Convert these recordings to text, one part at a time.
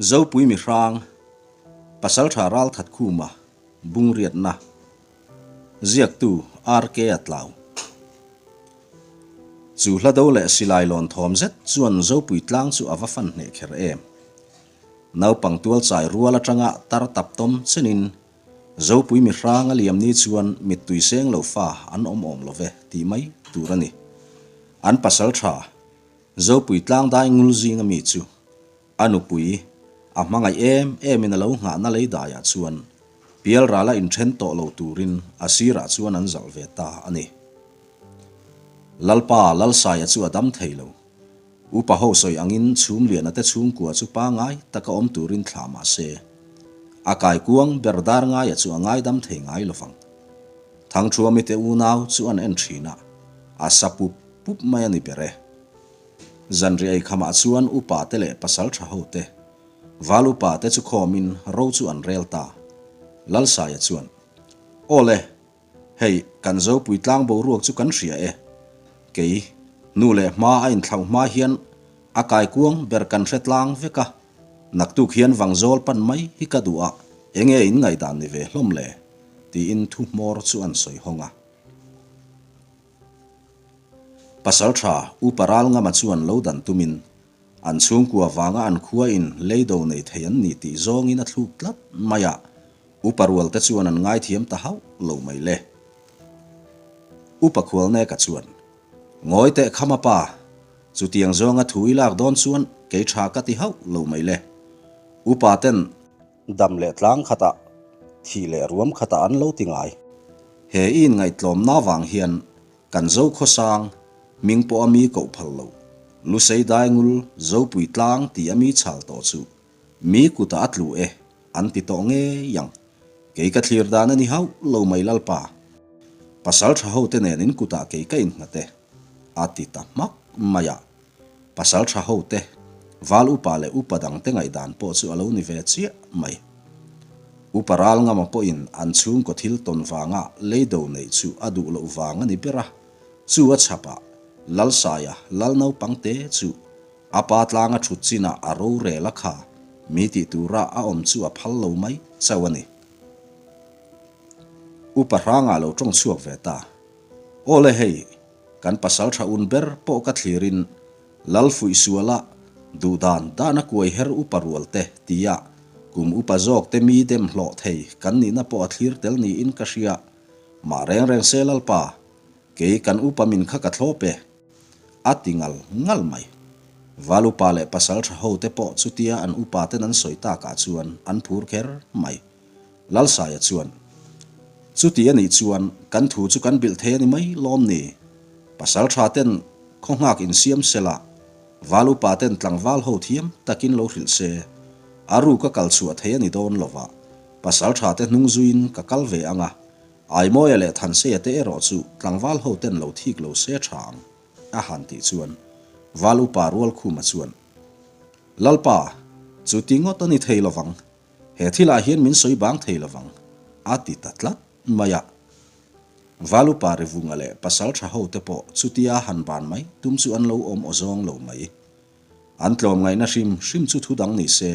Zopui mihrang, Pasaltha Ralthatkhuma, Bungriatna, Ziaktu RK a tlau. Chu hla do leh silai lawn thawm zet chuan Zopui tlang chu a va fan hneh kher em. Naupang tual chai rual atanga tar tap tawm chenin Zopui mihrang a liam ni chuan mittui seng lo fa an awm awm lo ve tih mai tur a ni. An pasaltha Zopui tlang dai ngul zinga mi chu A nupui, a hmangaih em emin a lo nghahna lei daiah chuan pialral a inthen tawh lo turin a sirah chuan an zalh ve ta a ni. Lalpa Lalsaia chu a dam thei lo. Upa ho sawi angin Chhumliana te chhungkua chu pangai taka awm turin thlah mah se, a kaikuang ber dar ngaia chu a ngaidam thei ngai lovang. Thangthuami te unau chu an en thin a, a sa pup pup mai a ni ber e. Zanriah eikhamah chuan upa te leh pasal tha ho te, val upa te chu khawmin ro chu an rel ta. Lalsaia chuan, Aw le, hei kan Zopui tlang boruak chu kan hria e. Kei, nu leh hma a inthlauh hma hian a kaikuang ber kan hre tlang vek a, naktuk hian vangzawl pan mai hi ka duh a, enge in ngaihdan ni ve hlawm le? tiin thu hmawr chu an sawi hawng a. Pasalṭha Upa Ralngama chuan lo dan tumin an chhungkua vanga an khua in leido nei thei an ni tih zawngin a thluk tlat mai a, Upa rualte chuan an ngaithiam ta hauh lo mai le. Upa Khualneka chuan, Ngawi teh Khama pa, chutiang zawnga thu i lak dawn chuan kei ṭha ka ti hauh lo mai le. Upa ten Dam leh tlang khatah, thih leh ruam khatah an lo ti ngai. He i inngaihtlawmna vang hian kan Zo khawsang, hming pawh a mi koh phal lo, Lusei Daingul Zopui tlang tih a mi chhal tawh chu mi kutah a tlu e an ti tawh ngei ang. Kei ka thlir dan a ni hauh lo mai Lalpa. Pasal tha hote nen in kutah kei ka innghat e, a ti ta hmak mai a. Pasal tha ho te, val upa leh upa dang te ngaihdan pawh chu a lo ni ve chiah mai. Upa ral ngama pawhin an chhungkaw thil tawn vanga leido neih chu a duh loh vang a ni ber a, chu a chhapah Lalsaia lal naupang te chu a pa tlanga thut chinah a rorel a kha mi tih tura a awm chu a phal lo mai chauh a ni. Upa hrangah lo tawng chhuak ve ta. Aw le hei, Kan pasal tha un ber pawh ka thlirin Lal Fuihsuala duh dan dana kuai her upa rual te tia kum upa zawk te mi dem hlawh thei kan nihna pawh a thlir tel niin ka hria. Mah reng reng se Lalpa, kei kan upa min kha ka thlawp e. A ti ngal ngal mai. Val upa leh pasal tha ho te pawh chutia an upa ten an sawi takah chuan an phur kher mai. Lalsaia chuan, Chuti a nih chuan kan thu chu kan bilh thei a ni mai lawm ni? Pasal tha ten khaw nghak insiam sela, val upa ten tlangval ho thiam takin lo hrilh se, a ru ka kal chhuah thei a ni dawn lova, pasal tha te hnung zuiin ka kal ve ang a, Aimawia leh Thanseia te erawh chu tlangval ho ten lo thik lo se tha ang, a han tih chuan val upa Rualkhuma chuan, Lalpa, chuti ngawt a ni thei lovang, He thilah hian min sawi bang thei lovang, a ti ta tlat mai a. Valupa Rivunga leh pasal tha ho te pawh chutia han ban mai tum chu an lo awm awzawng lo mai. An tlawmngaihna hrim hrim chu thu dang ni se,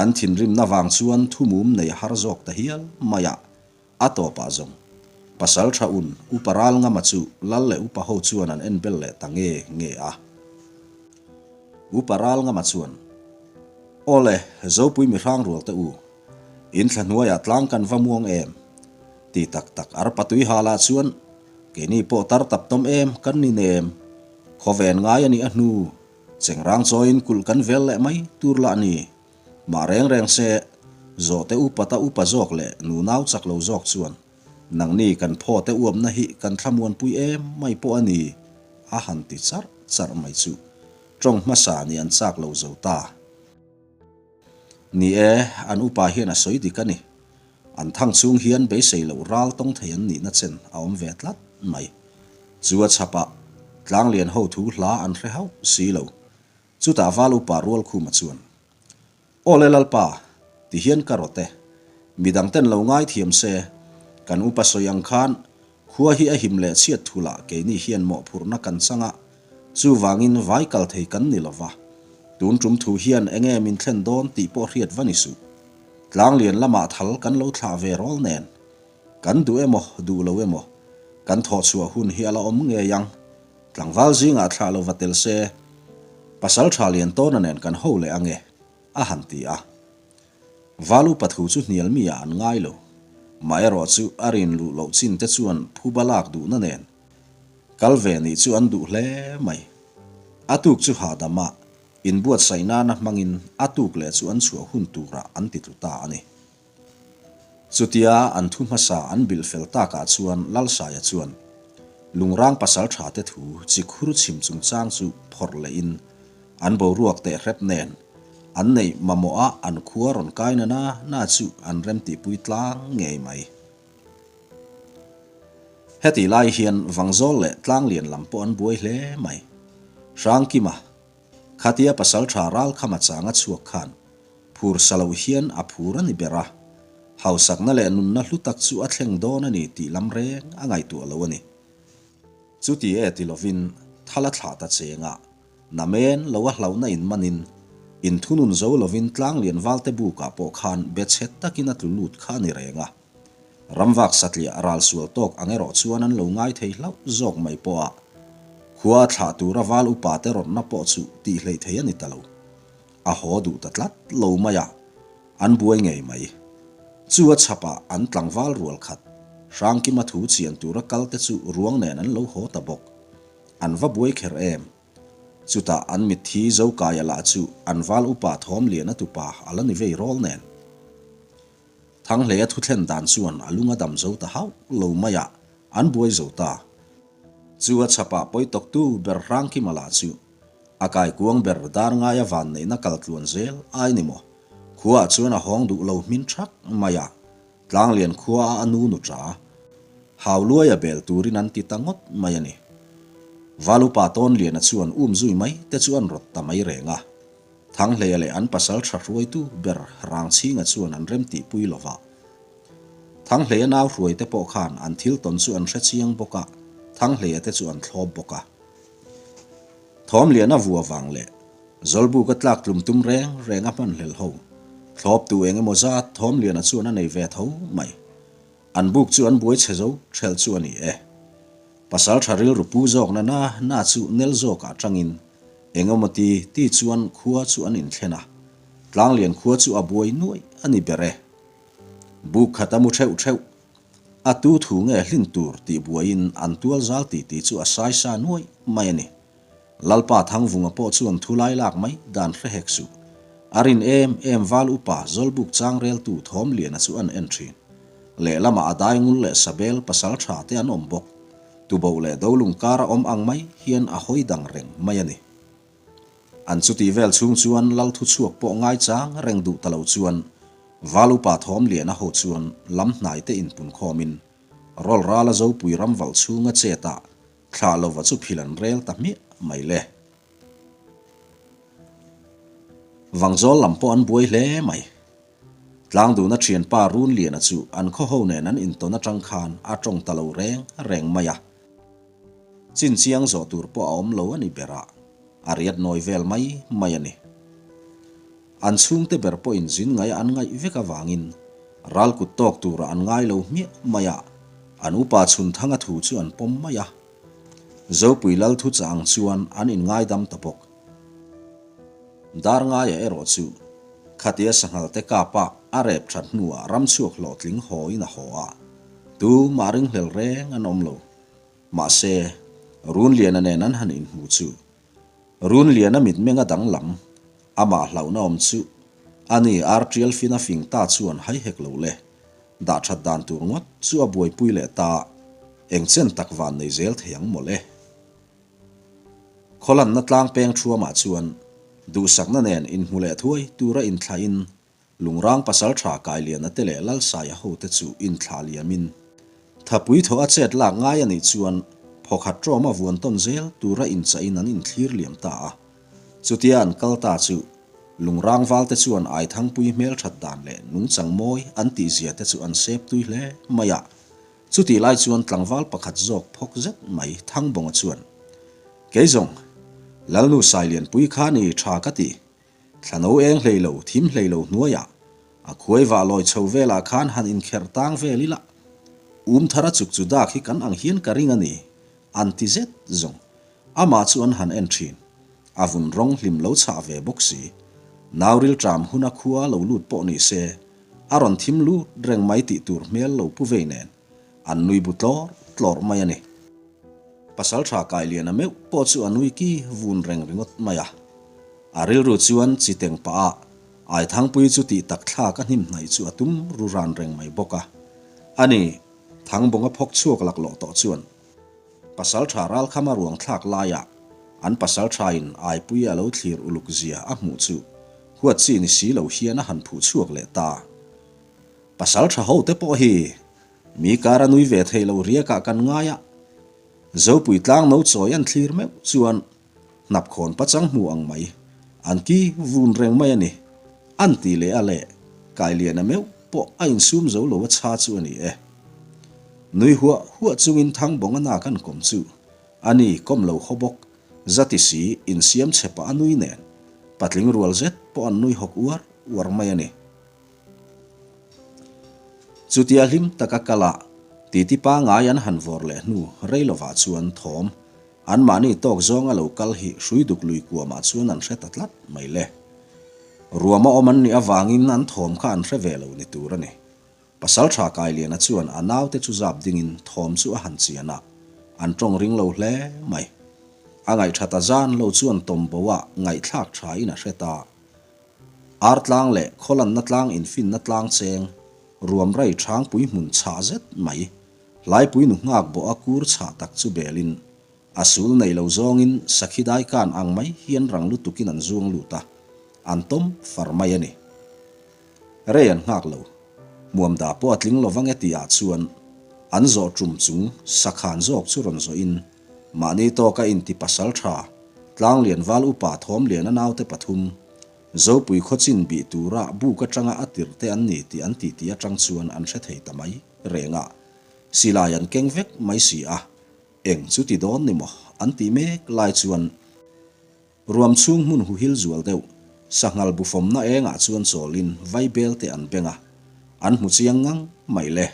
an thinrimna vang chuan thu mum nei a har zawk ta hial mai a, a tawpah zawng. Pasal tha un Upa Ralngama chu lal leh upa ho chuan an en bel leh ta nge nge a. Upa Ralngama chuan. Aw le, Zopui mihrang rual te u, in thla hnuaiah tlang kan va muang em? Ti tak tak arpa tui halah chuan keini pawh tar tap tawm em kan ni nem, khawven ngai a nih a hnu, chengrang chawiin kulh kan vel leh mai tur lah ni. Mah reng reng se, zawhte upa ta upa zawk leh nunau chak lo zawk chuan nangni kan phawte uapna hi kan thlamuanpui em mai pawh a ni, a han ti charh charh mai chu. Tawng hmasa nih an chak lo zo ta. Ni e, an upa hian a sawi dik a ni. An thang chhung hian beisei loh ral tawng thei an nihna chen a awm ve tlat mai. Chu a chhapah Tlanglian ho thu hla an hre hauh si lo. Chutah val upa Rualkhuma chuan, Aw le Lalpa, ti hian ka rawt e. Midang ten lo ngaithiam se, kan upa sawi ang khan Khua hi a him leh chhiat thulah keini hian mawhphurhna kan chang a, chuvangin vai kal thei kan ni lova. Tun tum thu hian enge min thlen dawn tih pawh hriat va ni suh. Tlanglian lamah thal kan lo thlah ve rawl nen. Kan duh emaw duh lo emaw kan thawh chhuah hun hi a la awm ngei ang. Tlangval zingah thlah lo va tel se, pasal tha lian tawna nen kan ho leh ange, a han ti a. Val upa thu chu hnial mi ah an ngai lo. Mah erawh chu a rin luh loh chin te chuan phuba lak duhna nen kal ve nih chu an duh hle mai. A tuk chu hahdam a, inbuatsaih nana hmangin a tuk leh chu an chhuah hun turah an ti tlu ta a ni. Chutia an thu hmasa an bilh fel takah chuan Lalsaia chuan Lungrang pasal tha te thu chi khur chhim chungchang chu phawrh lehin an boruak teh hrep nen an neih mamawh a an khua rawn kai na na na chu an remtihpui tlang ngei mai. Hetih lai hian Vangzawl leh Tlanglian lam pawh an buai hle mai. Hrangkima, Khatia pasal tha ral khama changa chhuak khan phur sa lo hian a phur a ni ber a, hausakna leh nunna hlu tak chu a thleng dawn a ni tih lam reng a ngaihtuah lo a ni. Chuti e ti lovin thal a thlah ta cheng a, namen lo a hlauhna in manin inthunun zo lovin tlanglian valte bukah pawh khan be chhe takin a tlu lut kha a ni reng a. Ramvak satliah ral sual tawk ang erawh chuan an lo ngai thei hlauh zawk mai pawh a, khua a thlah tura val upa te rawtna pawh chu tih hleih thei a ni ta lo. A haw duh ta tlat lo mai a, an buai ngei mai. Chu a chhapah an tlangval rual khat, Hrangkima thu chian tura kal te chu ruang nen an lo haw ta bawk. An va buai kher em? Chutah an mitthi Zokaia lah chu an val upa Thawmliana tupa a la ni vei rawl nen. Thanghleia thuthlen dan chuan a lung a dam zo ta hauh lo mai a, an buai zo ta. Chu a chhapah pawi tawktu ber Hrangkima lah chu a kaikuang ber dar ngaia vanneihna kal tluan zel ai ni maw? Khuaah chuan a hawng duh lo hmin thak mai a, Tlanglian khuaa a nu nu ṭa Hauluaia bel turin an ti ta ngawt mai a ni. Valupa Tawnliana chuan um zui mai te chu an rawt ta mai reng a. Thanghleia leh an pasal tha hruaitu ber Rangchhinga chuan an remtihpui lo va. Thanghleia nau hruaite pawh khan an thil tawn chu an hre chiang bawk a, Thanghleia te chu an thlawp bawk a. Thawmliana vua vang leh Zawlbuka tlak tlum tum reng reng a hmanhlel ho thlawptu eng emaw zat Thawmliana chuan a nei ve tho mai. An buk chu an buai chhe zo ṭhelh chu a ni e. Pasal ṭha rilru pu zawkna na na chu nel zawkah ṭangin eng emaw ti ti chuan khua chu an inthlen a, Tlanglian khua chu a buai nuaih a ni ber e. Buk khat a mu ṭheuh ṭheuh. A tu thu nge hlin tur tih buaiin an tual zal ti ti chu a sai sa nuaih mai a ni. Lalpa Thangvunga pawh chuan thu lai lak mai dan hre hek suh. A rin em em val upa Zawlbuk chang reltu Thawmliana chu an en thin. Lehlamah a daingul leh Sabel pasal tha te an awm bawk. Tuboh leh Dolung kara awm ang mai hian a hawi dang reng mai a ni. An chutih vel chhung chuan Lal thuchhuak pawh ngaichang reng duh ta lo chuan val upa Thawmliana ho chuan lam hnai te inpunkhawmin Rawlrala Zopui ramvalh chhunga chetah Thlah lova chu phil an rel ta hmiah mai le. Vangzawl lam pawh an buai hle mai. Tlangduna thianpa Runliana chu an khaw ho nen an intawn atang khan a tawng ta lo reng reng mai a. Chinchiang zawh tur pawh a awm lo a ni ber a, a riat nawi vel mai mai a ni. An chhungte ber pawhin zin ngaih an ngaih vek avangin ral kut tawk turah an ngai lo hmiah mai a, an upa Chhunthanga thu chu an pawm mai a. Zopui Lal thu chah ang chuan an inngaidam ta bawk. Darngaia erawh chu khatia sanghal te kapa a rep that hnuah ramchhuak hlawhtling hawiin a haw a, tumah ringhlel reng an awm lo. Mahse, Runliana nen an han inhmu chu Runliana mitmeng a danglam, amah hlauhna awm chu a ni Artial fina fing ta chuan hai hek lo le, dah that dan tur ngawt chu a buaipui leh ta, eng chen tak van nei zel thei ang mawle. Khawlanna tlang peng thuamah chuan duhsakna nen inhmu leh thuai tura inthlahin Lungrang pasaltha Kailiana te leh Lalsaia hote chu inthlah liamin, Thapui thaw a chet lak ngai a nih chuan phawkhat ṭawma vuan tawn zel tura inchahin an inthlir liam ta a. Chutia an kal ta chu Lungrang valte chuan Aithangpui hmelṭhat dan leh nungchang mawi an tihzia te chu an sep tui hle mai a. Chutih lai chuan tlangval pakhat zawk phawk zet mai Thangbawnga chuan, Kei zawng, Lalnu Sailianpui kha ni ṭha ka ti. Thlano eng hlei lo, thim hlei lo hnuaiah a khuai vah lawi chho velah khan han inkherh tang vel ila, um thara chuk chu dak hi kan ang hian ka ring a ni, an ti zet zawng. Amah chu an han en thin. A vun rawng hlim lo chhah ve bawk si. Nau rilṭam huna khua lo lut pawh ni se, a rawn thim lut reng mai tih tur hmel lo pu vei nen, an nui bu tlawr tlawr mai a ni. Pasalṭha Kailiana meuh pawh chu a nui ki vun reng ringawt mai a. A rilru chuan chi teng pah a, Aithangpuii chu tih tak thlak a hnim hnaih chu a tum ru ran reng mai bawk a. Ani, Thangbawnga phawk chhuak laklawh tawh chuan Pasalṭha Ralkhama ruang thlak laiah an pasalṭhain Aipui a lo thlir uluk zia a hmuh chu huat chi ni si lo hian a han phuh chhuak leh ta. Pasalṭha hote pawh hi mi kar a nui ve thei lo riakah kan ngai a, Zopui tlang no chawi an thlir meuh chuan hnapkhawn pachang hmu ang mai, an ki vun reng mai a ni. An ti leh a leh, Kailiana meuh pawh a insum zo lo a chha chu a ni e. Nui huah huah chungin Thangbawnga nak an kawm chu a ni kawm lo haw bawk, zati si insiam chhe pah a nui nen, patling rual zet pawh an nui hawk uar uar mai a ni. Chutia hlim taka kala titi pangai an han vawr leh hnu rei lovah chuan thawm Anmahni tawk zawnga lo kal hi hrui duk lui kuamah chuan an hre ta tlat mai le. Ruama awm an nih avangin an thawm kha an hre ve lo ni tur a ni. Pasaltha Kailiana chuan a naute chu zap dingin thawm chu a han chian a, an tawng ring lo hle mai. A ngaihṭha ta zan lo chuan tawmbo ah ngaihthlak ṭhain a hre ta. Ar tlang leh khawlanna tlang infinna tlang cheng ruam rai ṭhangpui hmun chhah zet mai Hlaipui nu nghak bawh a kur chhah tak chu belin a sul nei lo zawngin sakhi dai kan ang mai hian rang lutukin an zuang lut a, an tawm far mai a ni. Rei an nghak lo. Hmuamda pawh a tling lovang e tihah chuan an zawh tum chung sakhan zawk chu rawn zawhin mahni tawka inti pasal tha Tlanglian val upa Thawmliana naute pathum Zopui khawchin bih tura buk atanga a tirhte an ni tih an titi atang chuan an hre thei ta mai. Reng a, silai an keng vek mai si a, eng chu ti dawn ni maw an tih mek lai chuan ruam chhung hmun huhil zual deuh sanghal bufawmna engah chuan chawlin vaibel te an beng a, an hmu chiang ngang mai le.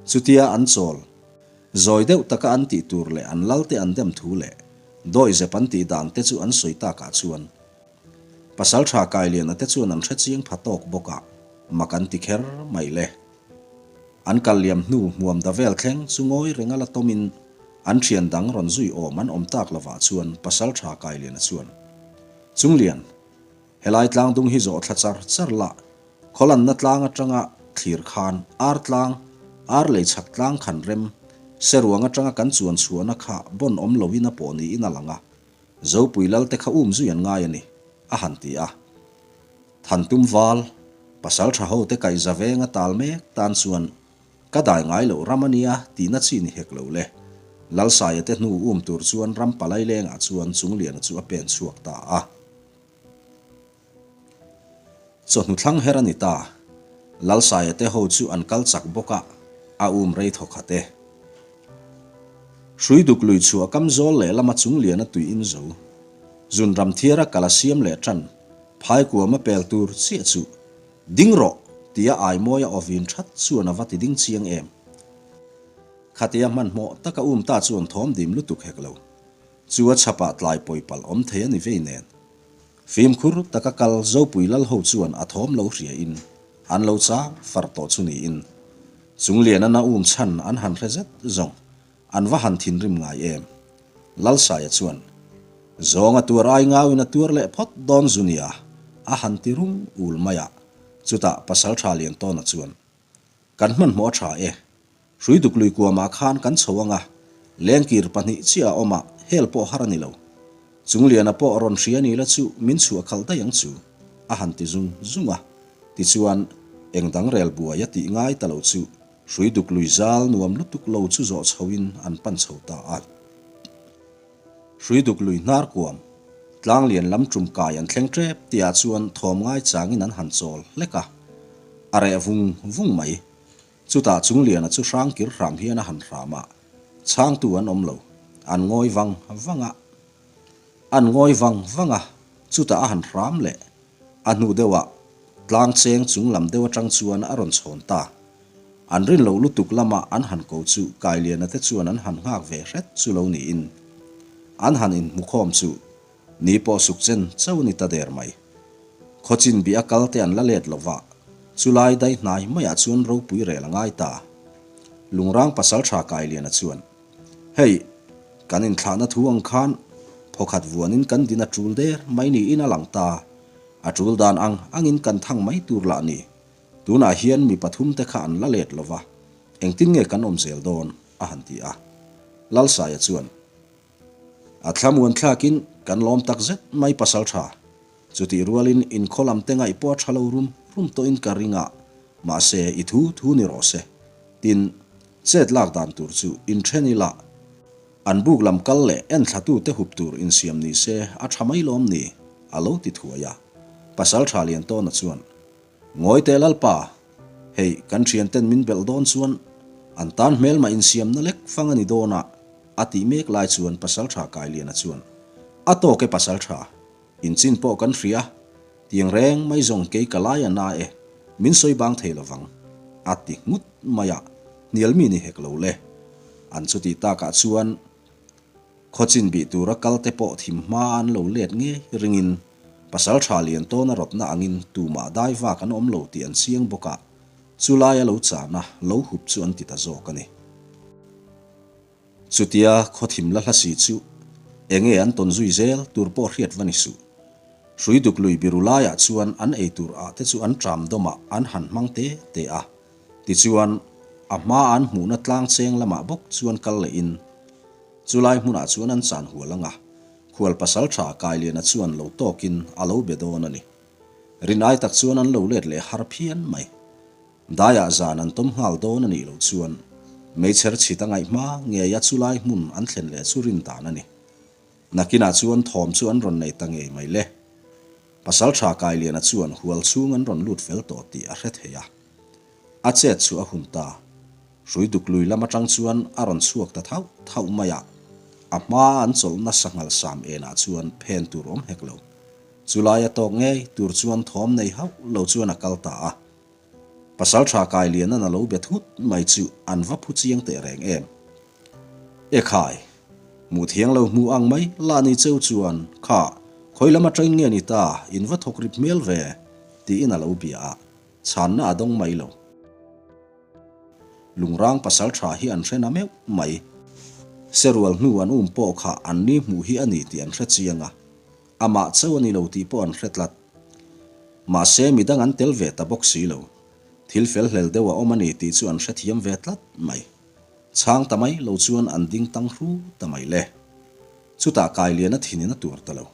Chutia an chawl, zawi deuh taka an tih tur leh an lal te an dem thu leh dawihzep an tih dan te chu an sawi takah chuan Pasalṭha Kailiana te chuan an hre chiang pha tawk bawk a, mak an ti kher mai le. An kal liam hnu hmuam da vel thleng chu ngawi renga la tawmin an ṭhian dang rawn zui awm an awm tak lovah chuan Pasalṭha Kailiana chuan, Chunglian, helai tlang dung hi zawh thla char char la, Khawlanna tlang aṭanga thlir khan ar tlang, ar lei chhak tlang khan rem, seruang aṭanga kan chuan chhuahna kha bawn awm loin a pawh niin a lang a, Zopui Lalte kha um zui an ngai a ni, a han ti a. Thantum val, pasal tha hote kaihza venga tal mek tan chuan ka dai ngai loh ram a nia tihna chi ni hek lo le. Lalsaia te hnu um tur chuan ram palai lengah chuan Chungliana chu a pen chhuak ta a. Chawhnu thlang her a ni ta. Lalsaia te ho chu an kal chak bawk a, a um rei thaw khat e. Hrui duk lui chhuah kam zawl leh lama chung lian a tui in zo. Zun ram thiara kal a siam leh tan, phai kuam a pel tur chiah chu, Ding rawh! tia Aimawia aw vin that chuan a va ti ding chiang em. Khatia hmanhmawh taka um ta chuan thawm dim lutuk hek lo. Chu a chhapah tlai pawi palh awm thei a ni vei nen. Fimkhur taka kal Zopui lal ho chuan a thawm lo hria in an lo chang far tawh chu niin Chungliana na um chhan an han hre zet zawng an va han thinrim ngai em. Lalsaia chuan Zawng a tuar ai ngauin a tuar leh phawt dawn zu nia a han ti rum ul mai a, chutah Pasaltha Liantawna chuan Kan hmanhmawh a tha e, Hrui duk lui kuamah khan kan chho ang a, lengkir pahnih chiah a awm a, hel pawh har a ni lo. Chungliana pawh rawn hria ni la chu min chhuah khalh daih ang chu, a han ti zung zung a. Tichuan, eng dang rel buai a tih ngai ta lo chu hrui duk lui zal nuam lutuk lo chu zawh chhoin an pan chho ta a. Hrui duk lui hnar kuam, tlang lian lam tum kai an thleng tep tihah chuan thawm ngai changin an han chawl hlek a, a reh vung vung mai. Chutah Chungliana chu hrangkir hram hian a han hram a, chhangtu an awm lo, an ngawi vang vang a. An ngawi vang vang a, Chutah a han hram leh. A hnu deuhah tlang cheng chung lam deuh atang chuan a rawn chhawn ta. An rin loh lutuk lama an han ko chu Kailiana te chuan an han nghak ve hret chu lo niin an han inhmukhawm chu ni pawh suk chen chauh ni ta der mai. Khawchin bih a kal te an la let lova, chulai dai hnai maiah chuan ropui rel a ngai ta. Lungrang pasaltha Kailiana chuan. Hei, kan inthlahna thu ang khan phawkhat vuanin kan din a tul der mai niin a lang ta. A tul dan ang angin kan thang mai tur lah ni. Tunah hian mi pathumte kha an la let lo va, engtin nge kan awm zel dawn? a han ti a. Lalsaia chuan, A thlamuan thlakin kan lawm tak zet mai pasal tha. Chutih rualin inkhaw lam te ngaih pawh a tha lo rum rum tawhin ka ring a, mahse i thu thu ni rawh se. Tin, chet lak dan tur chu inthen ila, an buk lam kal leh enthlatute hup tur insiam ni se a tha mai lawm ni? a lo ti thuai a. Pasaltha Liantawna chuan, Ngawi teh Lalpa, hei kan thianten min belh dawn chuan an tan hmelmah insiamna lek fang a ni dawn a, a tih mek lai chuan Pasaltha Kailiana chuan, A tawk e Pasaltha, Inchin pawh kan hria, tiang reng mai zawng kei ka lai a na e, min sawi bang thei lovang, a ti nghut mai a, hnial mi ni hek lo le. An chutih takah chuan khawchin bih tura kal te pawh thim hma an lo let ngei ringin pasal tha lian tawna rawtna angin tumah dai vak an awm lo tih an chiang bawk a, chulai a lo chana lo hup chu an ti ta zawk a ni. Chutia khawthim la hla si chu enge an tawn zui zel tur pawh hriat va ni suh. Hrui duk lui biru laiah chuan an ei tur ah te chu an ṭam dawmah an han hmang te te a. Tichuan, a hma an hmuhna tlang cheng lamah bawk chuan kal lehin chulai hmunah chuan an chan hual ang a, khual pasal ṭha Kailiana chuan lo tawkin a lo be dawn a ni. Rinai tak chuan an lo let leh har phian mai. Daiah zan an tawm nghal dawn a nih loh chuan meichher chhit a ngaih hma ngei a chulai hmun an thlen leh chu rin dan a ni. Nakinah chuan thawm chu an rawn nei ta ngei mai le. Pasal tha Kailiana chuan hual chhung an rawn lut fel tawh tih a hre thei a. A chet chu a hun ta. Hrui duk lui lam atang chuan a rawn chhuak ta thauh thauh mai a. A hma an chawlhna sanghal sam enah chuan phen tur awm hek lo. Chulai a tawk ngei tur chuan thawm nei hauh lo chuan a kal ta a. Pasalṭha Kailianan a lo be thut mai chu an va phu chiang teh reng em. E khai, hmuh thiang lo hmu ang mai lah ni cheu chuan kha khawi lam aṭangin nge ni ta in va thawk rip hmel ve tiin a lo bia a, chhanna a dawng mai lo. Lungrang pasalṭha hi an hre na meuh mai. Serual hnu an um pawh kha an ni hmuh hi a ni tih an hre chiang a, Amah chauh a ni lo tih pawh an hre tlat. Mahse, midang an tel ve ta bawk si lo. Thil fel hlel deuh a awm a ni tih chu an hrethiam ve tlat mai. Chhang ta mai lo chuan an ding tang hru ta mai le. Chutah Kailiana thinin a tur ta lo.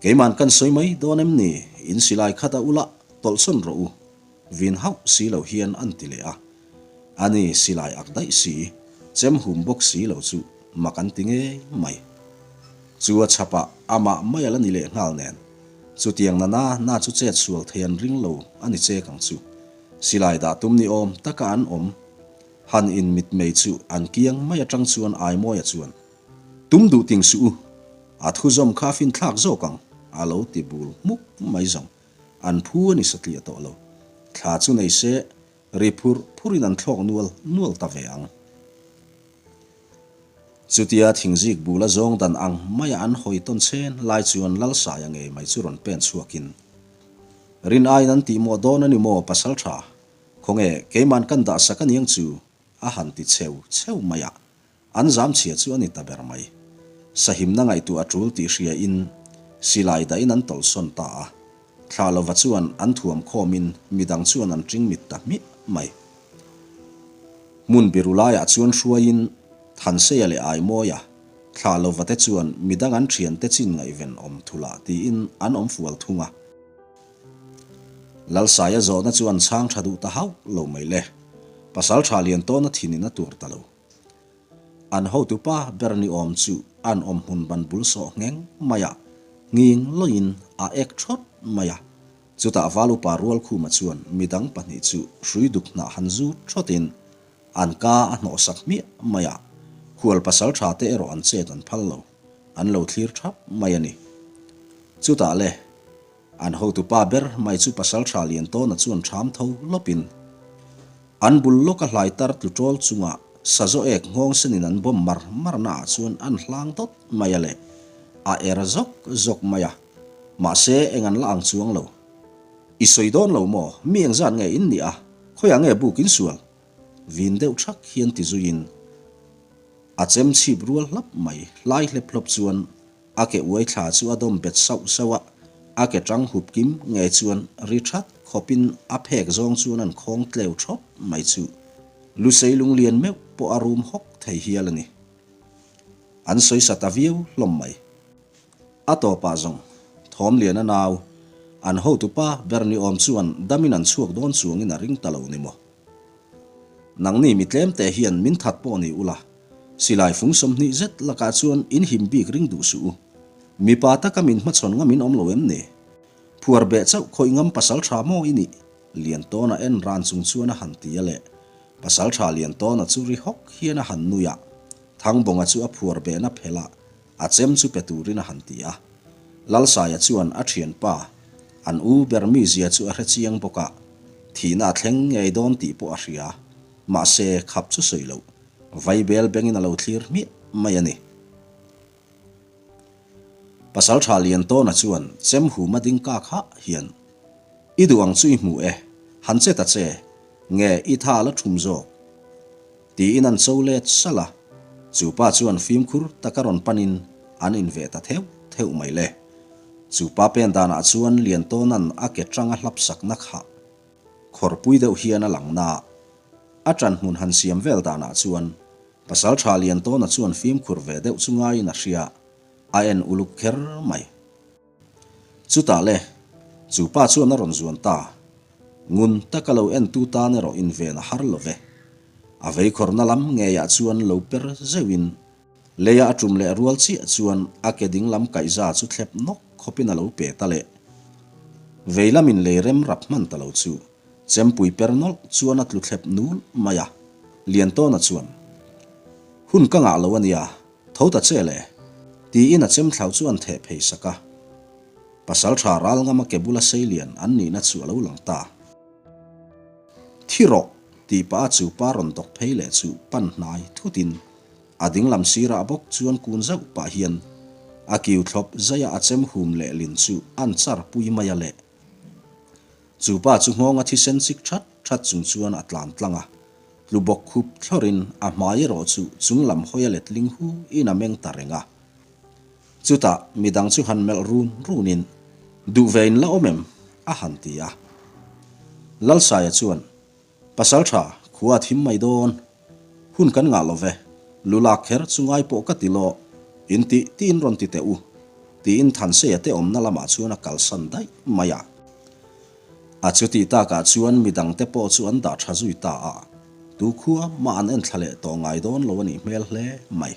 Keiman kan sawi mai dawn em ni? In silai khat a ula, tawlhsawn rawh u. Vin hauh si lo hian an ti leh a. A ni, silai ak daih si, chem hum bawk si lo chu mak an ti ngei mai. Chu a chhapah amah mai a la ni leh nghal nen, chutiang na na na chu chet sual thei an ring lo a ni chek ang chu. Silai dah tum ni awm taka an awm han in mitmei chu an kiang mai atang chuan Aimawia chuan, Tum duh ting suh u, a thuzawm kha a finthlak zawk ang, a lo ti bul hmuk mai zawng. An phu a ni satliah tawh lo. Thla chu nei se, ri phur phurin an thlawk nual nual ta ve ang. Chutia thingzik bula zawng dan ang maia an hawi tawn chen lai chuan Lalsaia ngei mai chu rawn pen chhuakin, Rin aiin an tih mawh dawn a ni maw pasal tha? Khawnge keiman kan dah sak a niang chu? a han ti cheu cheu mai a. An zam chhia chu a ni ta ber mai. Sahimna ngaihtuah a tul tih hria in silai dahin an tawlhsawn ta a. Thla lova chuan an thuam khawmin midang chuan an ṭing mit ta hmiah mai. Hmun biru laiah chuan hruaiin Thanseia leh Aimawia, thla lova te chuan midang an ṭhiante chin ngaihven awm thulah tiin an awm fual thung a. Lalsaia zawhna chu an chhang ṭha duh ta hauh lo mai le. Pasalṭha Liantawna thinin a tur ta lo. An hotupa ber ni awm chu an awm hmun ban bul sawh ngheng mai a, nghing lawiin a ek thawt mai a. Chutah Valupa Rualkhuma chuan midang pahnih chu hrui duk hnah han zut thawtin an ka a hnawhsak hmiah mai a, khual pasal tha te erawh an chet an phal lo, an lo thlir thap mai a ni. Chutah le, an hotupa ber mai chu Pasalṭha Liantawna chuan ṭham tho lawpin an bul lawka hlai tar tlu ṭawl chunga sazaw ek nghawng senin an bawm mar mar naah chuan an hlang dawt mai a le, a er zawk zawk mai a, mahse eng an la ang chuang lo. I sawi dawn lo maw? Mi engzat nge in nih a? Khawiah nge buk in sual? Vin deuh thak hian ti zuiin a chem chhip rual hlap mai. Hlai hlep hlawp chuan a ke uai thla chu a dawm bet sauh sauh a, a ke tang hup kim nge chuan ri that khawpin a phek zawng chuan an khawng tleu thawt mai chu Lusei lunglian meuh pawh a rum hawk thei hial a ni. An sawi sa ta viau hlawm mai. A tawpah zawng, Thawmliana nau, an hotupa ber ni awm chuan damin an chhuak dawn chuangin a ring ta lo ni maw? Nangni mi tlemte hian min that pawh ni ula, silai fung 20 zet lakah chuan in him bik ring duh suh u. Mipa taka min hmachhawn ngam in awm lo em ni? Phuar beh chauh khawih ngam pasal tha maw i nih? Liantawna en ran chung chuan a han ti a leh. Pasal tha Liantawna chu ri hawk hian a han nui a, Thangbawnga chu a phuar behna phelh a, A chem chu pe turin a han ti a. Lalsaia chuan a thianpa, an u ber mizia chu a hre chiang bawk a, thihna a thleng ngei dawn tih pawh a hria. Mahse, khap chu sawi loh, vaibel bengin a lo thlir hmiah mai a ni. Pasaltha Liantawna chuan chem huma ding kak hah hian, I duh ang chu i hmu e, han che ta che, nge i tha la thum zawk? Tiin an cho let salh a, chu pa chuan fimkhur taka rawn panin an inveh ta theuh theuh mai le. Chu pa pen danah chuan Liantawna'n a ke tanga hlap sakna kha khawrpui deuh hian a lang na. A ṭan hmun han siam vel danah chuan Pasalṭha Liantawna chuan fimkhur ve deuh chu ngaiin a hria, a en uluk kher mai. Chutah le, chu pa chuan a rawn zuan ta. Ngun taka lo entu tan erawh inven a har lo ve. A veikhawrna lam ngeiah chuan lo per zeuhin, leia a tum leh rual chiah chuan a ke ding lam kaihza chu thlep nawk khawpin a lo pe ta leh. Vei lamin lei rem rap hman ta lo chu chempui per nawlh chuan a tlu thlep nul mai a. Liantawna chuan, Hun ka ngah lo a nia, Tho ta che le, tiin a chem thlau chu an theh phei sak a. Pasalṭha ral ngama ke bula sei lian an nihna chu a lo lang ta. Thi rawh, tih pah a chu pa rawn dawk phei leh chu pan hnai thutin a dinglam sirah bawk chuan kun zauh pah hian a kiu thlawp zaia a chem hum leh lin chu an char pui mai a le. Chu pa chu nghawnga thisen chik that that chung chuan a tlan tlang a. Tlu bawk khup thlawrin a hmai erawh chu chung lam hawi a let ling hu in a meng ta reng a. Chutah midang chu han melh run runin, Duh ve in la awm em? a han ti a. Lalsaia chuan, Pasaltha, khua a thim mai dawn. Hun kan ngah lo ve, lu lak kher chu ngai pawh ka ti lo, in tih tiin rawn ti teh u, tiin Thanseia te awmna lamah chuan a kalsan daih mai a. A chutih takah chuan midangte pawh chu an dah tha zui ta a, tu khua mah an enthla leh tawh ngai dawn lo a nih hmel hle mai.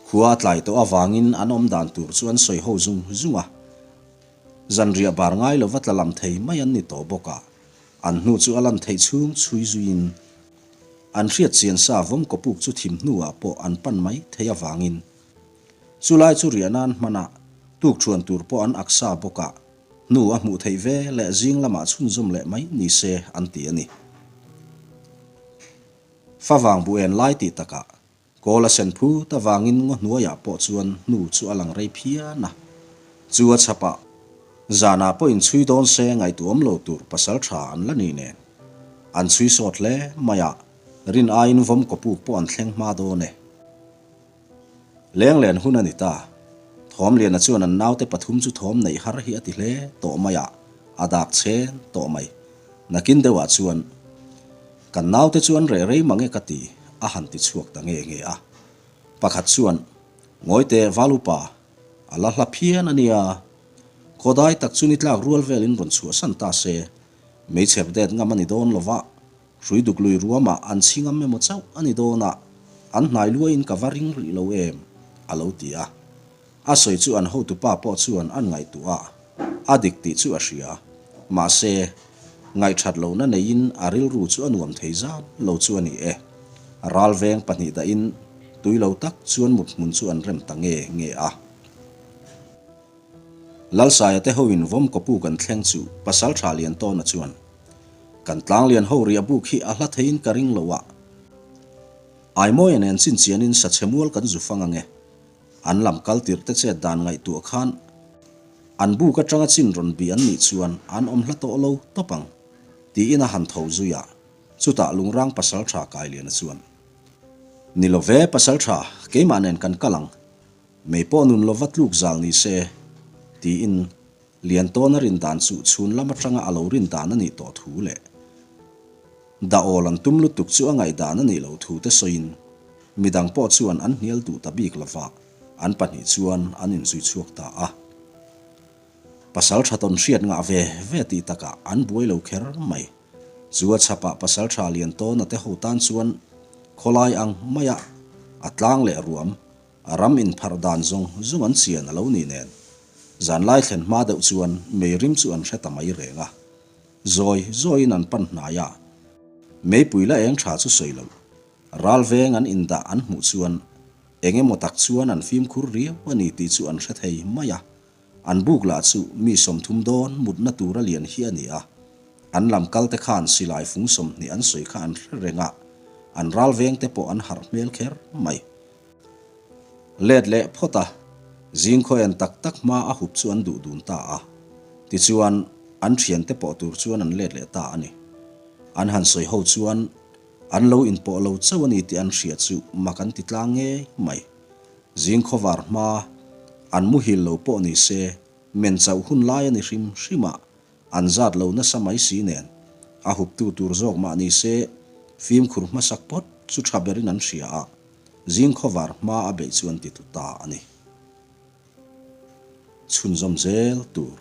Khua a tlai tawh avangin an awm dan tur chu an sawi ho zung zung a, zanriah bar ngai lova tla lam thei mai an ni tawh bawk a, an hnu chu a lan theih chhung chhui zuiin an hriat chian sa vawm kawpuk chu thim hnuah pawh an pan mai thei avangin chulai chu riah nan hmanah tukṭhuan tur pawh an ak sa bawk a. Hnu a hmuh theih ve leh zing lamah chhunzawm leh mai ni se an ti a ni. Favang bu en lai tih takah kawl a sen phut avangin ngaw hnuaiah pawh chuan hnu chu a lang rei phian a. Chu a chhapah zanah pawh inchhui dawn se ngaihtuahawm lo tur pasal tha an la ni nen. An chhui sawt hle mai a, rin aiin vawm kawpuk pawh an thleng hma dawn e. Lenglen hun a ni ta. Thawmliana chuan an naute pathum chu thawm neih har hi a ti hle tawh mai a, a dak chhen tawh mai. Nakin deuhah chuan, Kan naute chu an reh rei mang e ka ti, a han ti chhuak ta nge nge a. Pakhat chuan, Ngawite Valupa, a la hla phian a nia. Khawdai tak chu ni tlak rual velin rawn chhuahsan ta se, meichher det ngam a ni dawn lo va, Hrui duk lui ruamah an chhing am emaw chauh a ni dawn a, an hnai luaiin ka va ring rih lo em? a lo ti a. A sawi chu an hotupa pawh chuan an ngaihtuah a, a dik tih chu a hria. Mahse, ngaihthat lohna neiin a rilru chu a nuam thei zan lo chu a ni e. Ral veng pahnih dahin tui lo tak chuan mut hmun chu an rem ta nge nge a. Lalsaia te hoin Vawmkawpu kan thleng chu Pasalṭha Liantawna chuan, Kan tlanglian ho riah buk hi a hla theiin ka ring lo a. Aimawia nen chinchianin sachhe mual kan zu fang ange. An lam kal tirh te chet dan ngaihtuah khan an buk atanga chin rawn bih an nih chuan an awm hla tawh lo tawp ang, tiin a han tho zui a. Chutah Lungrang Pasalṭha Kailiana chuan, Ni lo ve Pasalṭha, keimah nen kan kal ang. Mei pawh nun lova tluk zal ni se, tiin Liantawna rin dan chu chhun lam atanga a lo rin dan a nih tawh thu leh dah awl an tum lutuk chu a ngaihdan a nih loh thu te sawiin midang pawh chuan an hnial duh ta bik lova an pahnih chuan an inzui chhuak ta a. Pasal tha tawn hriat ngah ve ve tih takah an buai lo kher mai. Chu a chhapah pasal tha Liantawna te ho tan chuan khawlai ang maia a tlang leh ruam A ram inpharh dan zawng zawng an chian a lo nih nen, zanlai thlen hma deuh chuan mei rim chu an hre ta mai reng a. Zawi zawiin an pan hnai a, meipui la eng tha chu sawi loh. Ral veng an indah an hmuh chuan eng emaw tak chuan an fimkhur riau a ni tih chu an hre thei mai a. An buk lah chu mi 30 dawn mutna tura lian hi a ni a. An lam kal te khan silai fung 20 an sawi kha an hre reng a, an ral veng te pawh an harh hmel kher mai. Let leh phawt a, zingkhaw en tak tak hma a hup chu an duh dun ta a. Tichuan, an thiante pawh tur chuan an let leh ta a ni. An han sawi ho chuan an lo inpawh lo chauh a ni tih an hria chu mak an ti tlang ngei mai. Zingkhaw var hma an muhil lo pawh ni se, men chauh hun lai a ni hrim hrim a, an zat lo nasa mai si nen, a huptu tur zawk mah ni se, fimkhur hmasak phawt chu tha berin an hria a. Zing khawvar hma a beih chuan ti tu ta a ni. Chhunzawm zel tur.